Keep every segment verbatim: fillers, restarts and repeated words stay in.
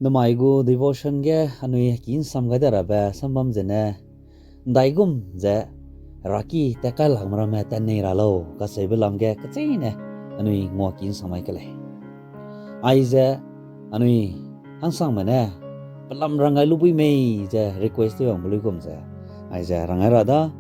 Namai gu devotion ge anui ki nsam gai de rabe sambam zene, ndaigum ze heraki tat kai lakme ramme tat nei ra lau kacheube lam ge kecheîne anui ngua ki nsam mai ke lei. Aize anui hangsangme ne pelam rang gai lu bui mei ze request tew rangbe luigum ze, aize rang gai ra da,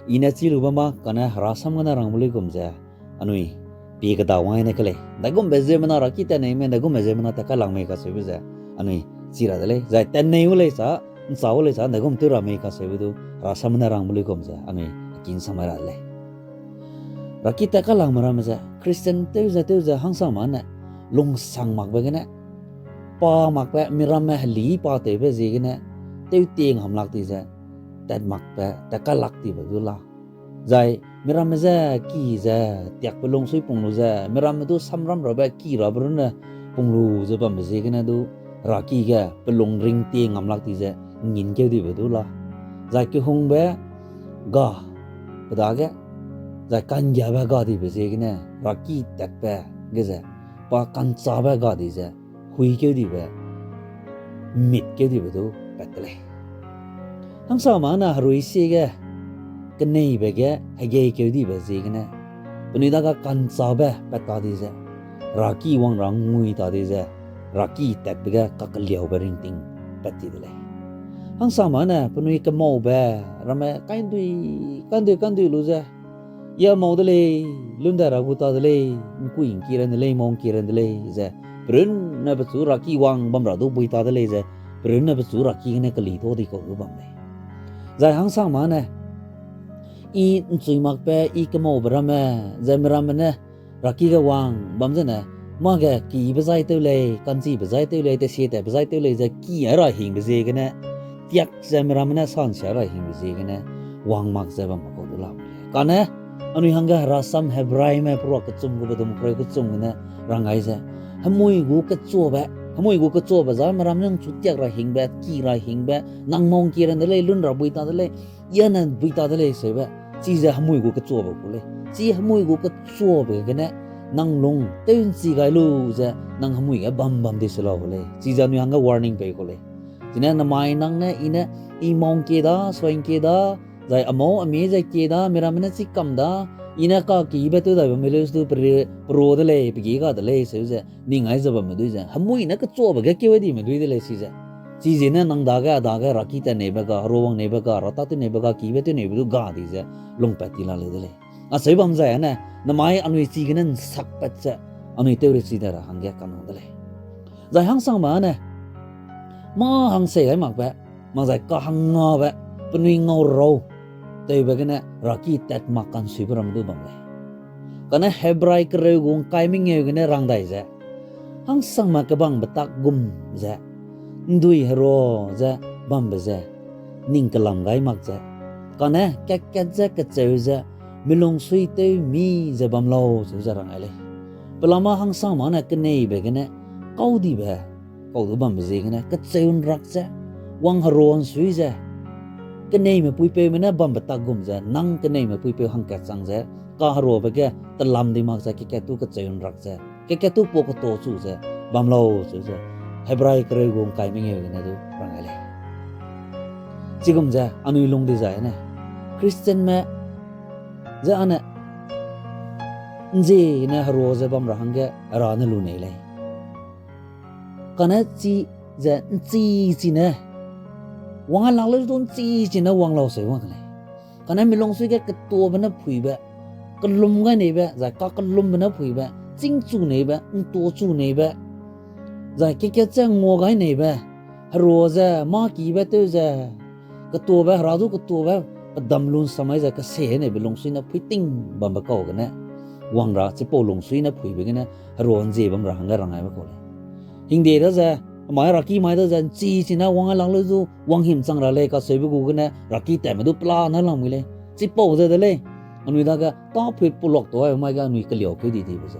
i ne chî lube mak kane herasam gene rangbe luigum ze, anui pie keda wang ne ke lei. Ndaigumbe ziemmena heraki tat nei mei, ndaigumbe ziemmena tat kai lak mei kacheube ze anui chî ra de lei. Zai tat nei u lei sa, nchâ u lei sa, ndaigum tew ra mei kacheube du herasam gene rangbe luigum ze anui ki nsam mai ra de lei. Heraki tat kai lakme ramme ze Christian tew ze tew ze hangsangme ne lungsang makbe gene, pa makbe, miramme heli pa tewbe ziegene, tewtie ngam lak di ze, tat makbe, tat kai lak dibe du la. Zai miramme je ki ze, tiakbe lungsui pung lu ze, miramme du samram rabe ki rabe runne pung lu ze bambe ziegene du, heraki ge pelung ringtie ngam lak di ze, ngin keu dibe du la. Zai kehungbe ga, pe dage, zai ka'nggiabe ga dibe ziegene, heraki tatbe ge ze, pa ka'nchâbe ga di ze, hui keu dibe, mit keu dibe du pat de lei. Hangsangme ne herui sie ge, keneibe ge hegei keu dibe ziegene, penui dage ka'nchâbe pat ta di ze, heraki wang ra ngui ta di ze, heraki tatbe ge kakeliaube ringting pat ti de lei. Hangsangme ne penui kemaube ramme kandui, kandui, kandui lu ze, ya mau de lei, lun dai ra gu ta de lei, ngkui ngki ran de lei, mau ngki ran de lei ze, perunne pechu heraki wang bam ra du bui ta de lei ze, perunne pechu heraki gene keli ta di kau du bam lei. Zai hangsangme ne, i nchui makbe, i kemaube ramme, ze miramme ne, heraki ge wang bam zene, mâ ge kibe zai tew lei, ka'nchibe zai tew lei, tesietatbe zai tew lei, ze ki ai ra hingbe ziegene, tiak ze miramme ne sansia ra hingbe ziegene, wang mak ze bam kau du la. Kane, anui hangge herasam Hebraime perua kechum gu bedum kereu kechum gene, rang gai ze, hemui gu kechuabe, hemui gu kechuabe za miramme ne nchu tiak ra hingbe, ki ra hingbe, nang mau ngki ran de lei, lun ra bui ta de lei, ya ne bui ta de lei seube, chize hemui gu kechuabe gu lei. Chi hemui gu kechuabe gene, nang lung tew nchi gai lu ze, nang hemui ge bam bam di se lau lei. Chize anui hangge warning pei kau lei. Chine namai nang ne, i ne, i mau ngkie da, suai ngkie da, zai amau amie zai kie da, miramme ne chî kam da, i ne kakibe tew dai bamme leu du peru, peru de lei, pegi ga de lei, seu ze, ning ai ze bamme dui ze, hemui ne kechuabe ge keu dime dui de lei chize. Chize ne nang dage, a dage, heraki tat neibe ga, hera wang neibe ga, hera tâtew neibe ga, kibe tew neibe du ga di ze, lungpat ti la leu de lei. Acheu bam zai ane, namai anui chigene nsakpat ze, anui tew rechi de ra hangge kanang de lei. Zai hangsangme ane, mâ hangsei gai makbe, mak zai kahangngabe, penui ngau rau, tewbe gene heraki tat mak kansuibe ram du bam lei. Kane Hebrai kereu gu ngkai mengeu gene rang dai ze, hangsangme kebangbe tak gum ze, ndui hera ze bambe ze, ning kelam gai mak ze, kane kat-kat ze kecheu ze, milung suitew mi ze bam lau seu ze rang ai lei. Pelama hangsangme ne keneibe gene, kau dibe, kau du bambe ziegene, kecheu nrak ze, wang hera nsui ze, keneime puipeume ne bambe tak gum ze, nang keneime puipeu hangkat chang ze, kaherobe ge telam di mak ze, kat-kat tu kecheu nrak ze, kat-kat tu pua keto chu ze, bam lau seu ze, Hebrai kereu gu ngkai mengeu gene du rang ai lei. Chigum ze, anui lung dizai ne, Christianme, ze ane, nzie ne hera ze bam ra hangge, hera ne lu nei lei. Kane chi ze nchi chine, wang lak leu du nchi chine wang lau seu wang lei. Kane milung sui ge ketuabe ne phuibe, kelum gai neibe, zai kakelumbe ne phuibe, chîngchu neibe, ntuachu neibe, zai kat-kat ze ngua gai neibe, hera ze, mâ kibe tew ze, ketuabe, hera du ketuabe, pedam lun samai ze, kese neibe lungsui ne phuiting bambe kau gene, wang ra, chipau lungsui ne phuibe gene, hera nzie bam ra hangge rang aibe kau lei. Hingde da ze, amai heraki mai da ze, nchi chine wang lak leu du, wang him chang ra lei, kaseube gu gene, heraki tatme du pela na lang mui lei. Chipau ze de lei, anui dage, tâ phuit pulok tuâ mai ge anui keliau keu di dibe ze.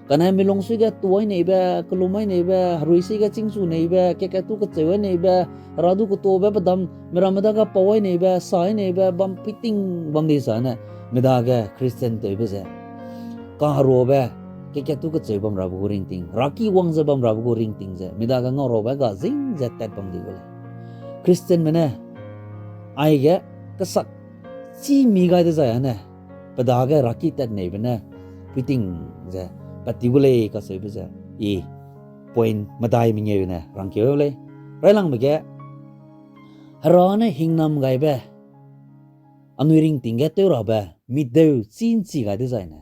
Kane milung sui ge tuai neibe, kelum ai neibe, herui sui ge chîngchu neibe, kat-kat tu kecheu ai neibe, hera du ketuabe pedam, miramme dage pau ai neibe, sa ai neibe, bam phuiting bam di sa ne, mi dage Christian tewbe ze, kaherobe, kekat tu kecheu bam rabe gu ringting, heraki wang ze bam rabe gu ringting ze, mi dage ngauraube ga zing ze tat bam di gu lei. Christianme ne, aige, kesak, chî mi gai dezai ane, pe dage heraki tat neibe ne, puiting ze, pat ti gu lei kacheube ze, i, point medai mengeu ne rangkeu lei. Railangbe ge, Hera ne hingnam gaibe, anui ringting ge tew rabe, mideu chî nchi gai dezaine,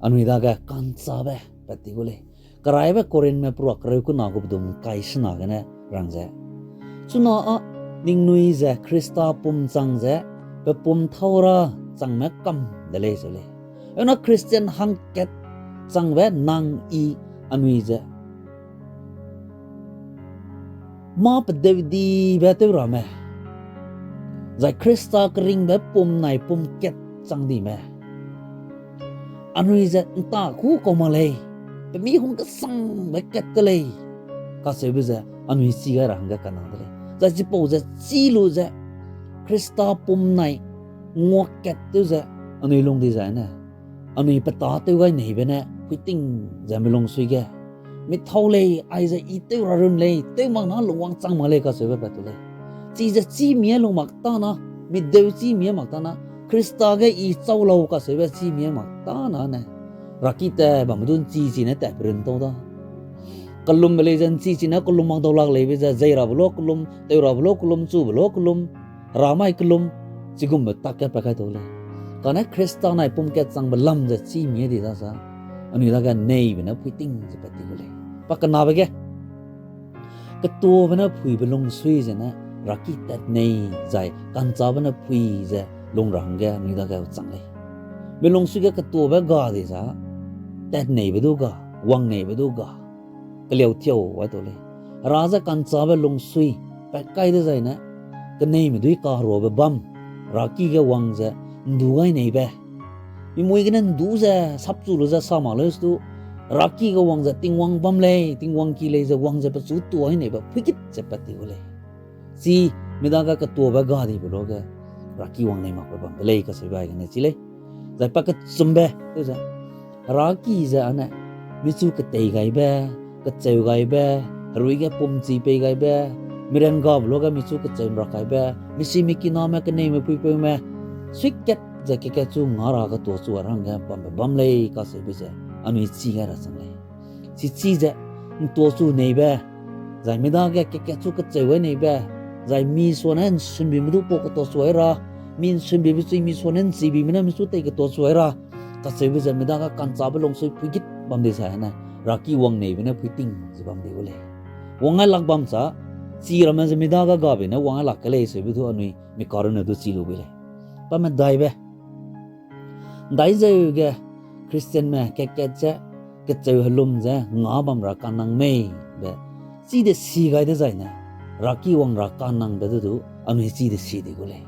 anui dage ka'nchâbe pat ti gu lei. Keraibe Korinthme peruak kereu kena gu pedum kai sena gene rang ze, chuna â ningnui ze Khrista pum chang ze, pe pum thau ra changme kam de lei ze lei. Ena Christian hangkat changbe nang i anui ze mâ pedeu dibe tew ramme, zai Khrista keringbe pum nai pum kat chang dime, anui ze ’nta kû kau mak lei, pe mi hung kesangbe kat te lei, kacheube ze anui chî gai ra hangge kena de lei. Zai chipau ze chî lu ze, Khrista pum nai nguakat tew ze anui lung dizai ne, anui pe tâtew gai neibe ne puiting ze mi lungsui ge, mi thau lei, aize i tew ra run lei, tew mak na lungwang chang mak lei kacheube pat tu lei. Chize chî mie lung mak tâna, mideu chî mie mak tâna, Khrista ge i chau lau kacheube chî mie mak tâna ne, heraki tat bamme du ’nchi chi ne tat pe run tau da. Kelumbe lei ze ’nchi chi ne kelum mak dau lak leibe ze, zei rabe lo kelum, tew rabe lo kelum, chube lo kelum, ramai kelum, chigumbe tak ge pat kai tau lei. Kane Khrista nai pum kat changbe lam ze chî mie di da za, anui dage neibe ne puiting ze pat ti gu lei. Pa kenabe ge, ketuabe ne phuibe lungsui zene, heraki tat nei zai ka'nchâbe ne phui ze lung ra hangge anui dage chang lei. Mi lungsui ge ketuabe ga di za, tat neibe du ga, wang neibe du ga, keliau thiau ai tau lei. Hera ze ka'nchâbe lungsui pat kai dezaine, keneime dui kaheruabe bam, heraki ge wang ze ’ndu gai neibe, mi mui gene ’ndu ze sapchu lu ze sa mak leu stu, heraki ge wang ze Tingwang bam lei, Tingwang ki lei ze wang ze pechu tuai neibe phuigit ze pat ti gu lei. Chi mi dage ketuabe ga dibe luage, heraki wang nei makbe bam de lei kacheube aigene chi lei. Zai pa kechumbe tew ze, heraki ze ane, michu ketei gaibe, kecheu gaibe, herui ge pumchi pei gaibe, miran gabe luage michu kecheu ’nrak gaibe, misi mikiname keneime puipeume, suikat ze kekatchu nga ra ketuachu a ra hangge bambe bam lei kacheube ze, anui chî gai ra chang lei. Chichi ze, ’ntuachu neibe, zai mi dage kekatchu kecheu gai neibe, zai mi suane ’nsunbime du pau ketuachu ai ra, mi ’nsunbibe chui mi suane ’nchibime ne michu tei ketuachu ai ra, kacheube ze mi dage ka'nchâbe lungsui phuigit bam di zai ane, heraki wang neibe ne phuiting ze bam di gu lei. Wang ai lak bam cha, chi ramme ze mi dage gabe ne wang ai lak ke lei seube du anui mi karunne du chi lu bi lei. Pa medaibe, ’ndaizeu ge Christianme kat-kat ze kecheu helum ze nga bam ra kanang mei be, chi de si gai dezaine, heraki wang ra kanangbe du du anui chi de si di gu lei.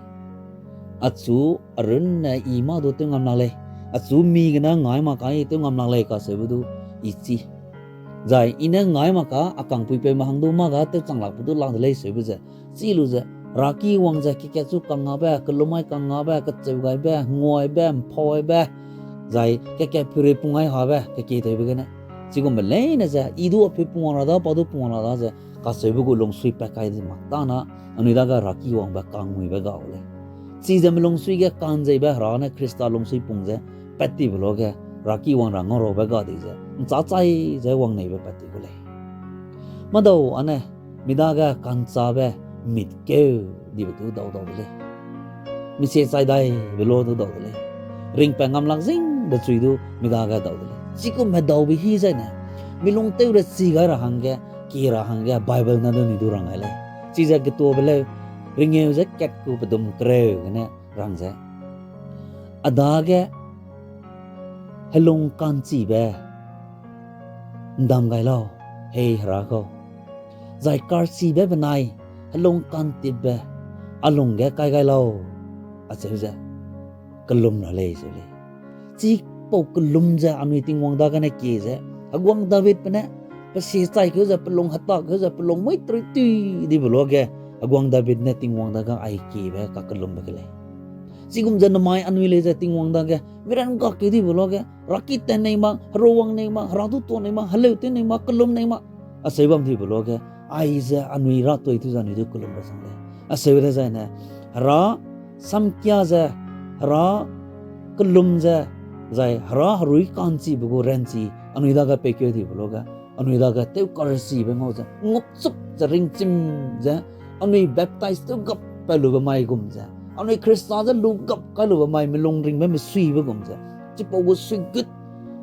Achu arunne i mâ du tew ngam lak lei, achu mi gene ngai mak kai tew ngam lak lei kaseube du i chi. Zai i ne ngai mak ka a kangpuipeume hang du mâ ga tew chang lakbe du lak de lei seube ze, chi lu ze, heraki wang ze kekatchu kangngabe, kelum ai kangngabe, kecheu gaibe, nguaibe, ’mpau aibe, zai kekat pirui pung ai habe, kekie tewbe gene. Chigumbe leine ze, i du a pirui pung wang ra da, pa du pung wang ra da ze, kaseube gu lungsui pat kai di mak tâne, anui dage heraki wangbe kangnguibe ga gu lei. Chize mi lungsui ge ka'nzeibe Hera ne Khrista lungsui pung ze, pat tibe luage, heraki wang ra ngauraube ga di ze, ’nchâ chai ze wang neibe pat ti gu lei. Mâdau ane, mi dage ka'nchâbe mitkeu dibe du dau dau de lei. Misie chai daibe lu du dau de lei. Ringpat ngam lak zingbe chui du mi dage dau de lei. Chigumbe daube hi zaine, mi lung tew re chi gai ra hangge, kie ra hangge, Bible ne du ni du rang gai lei. Chize Getuabe Leu, ringeu ze kat gu pedum kereu gene rang ze, a dage helung ka'nchibe ’ndam gai lau, hei Hera gau. Zai karchibe benai helung ka'ntipbe a lungge kai gai lau, acheu ze kellum ra lei ze lei. Chipau kellum ze anui Tingwang dagene kie ze, heguang Davidbe ne, pe sie chai keu ze, pe lung hetak keu ze, pe lung mui terui tui dibe luage, heguang David ne Tingwang dage aikiebe kakellumbe ge lei. Chigum ze namai anui lei ze Tingwang dage miran gak keu dibe luage, heraki tat nei mak, herawang nei mak, heradu tuâ nei mak, heleu tew nei mak, kellum nei mak, acheu bam dibe luage, aize anui ra toi tew ze anui du kellum ra chang lei. Acheu dezaine, hera samkia ze, hera kellum ze, zai hera herui ka'nchibe gu ranchi anui dage peikeu dibe luage, anui dage tew karchibe ngau ze, ngupchup ze, ringchim ze, anui baptize tew gap pa lube mai gum ze, anui Khrista ze lu gap kai lube mai melung ringbe mesuibe gum ze, chipau gu suigut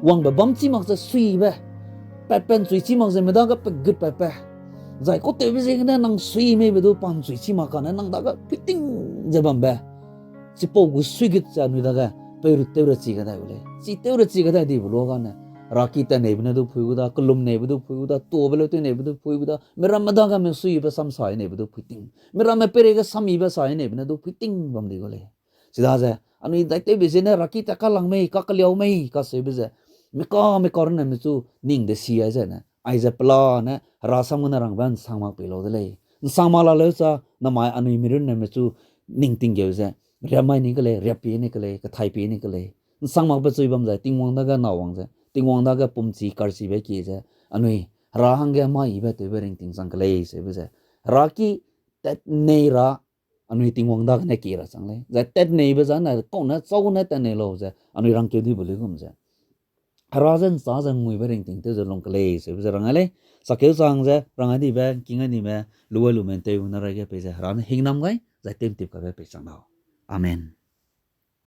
wangbe bam chî mak ze suibe, patpat nchui chî mak ze mi dage pegut patpat, zai kautewbe ziegene nang sui meibe du pa nchui chî mak kane nang dage phuiting ze bambe, chipau gu suigut ze anui dage peu tew ra chi kadai u lei. Chi tew ra chi kadai dibe luagane, heraki tat neibe ne du phui gu da, kellum neibe du phui gu da, tuâbe leu tew neibe du phui gu da, miramme dage mesuibe samsai neibe du phuiting, miramme peireige samibe sai neibe ne du phuiting bam di gu lei. Chidaze anui daitewbe ziegene heraki tat kalang mei, kakeliau mei kacheube ze, mika mika runne mechu ning de si ai zene, aize pelane herasam gene rangbe nsang mak pei lau de lei. Nsang mak la leu cha, namai anui mi runne mechu ning tinggeu ze, riammai ni ke lei, riappie ni ke lei, kethai pie ni ke lei. Nsang makbe chui bam ze, Tingwang dage nawang ze, Tingwang dage pumchi karchibe kie ze, anui hera hangge mâ yibe tewbe ringting chang ke lei seube ze, heraki tat nei ra anui Tingwang dagene kie ra chang lei. Zai tat neibe zane, kaune, chaune tat nei lau ze, anui rangkeu dibe luigum ze, hera ze nchâ ze nguibe ringting tew ze lung ke lei seube ze rang ai lei. Sakeu chang ze, rang ai dibe, king ai dibe, lu ai lume ntew na raige pei ze, hera ne hingnam gai, zai tew'ntip kabe pei chang lau. Amen.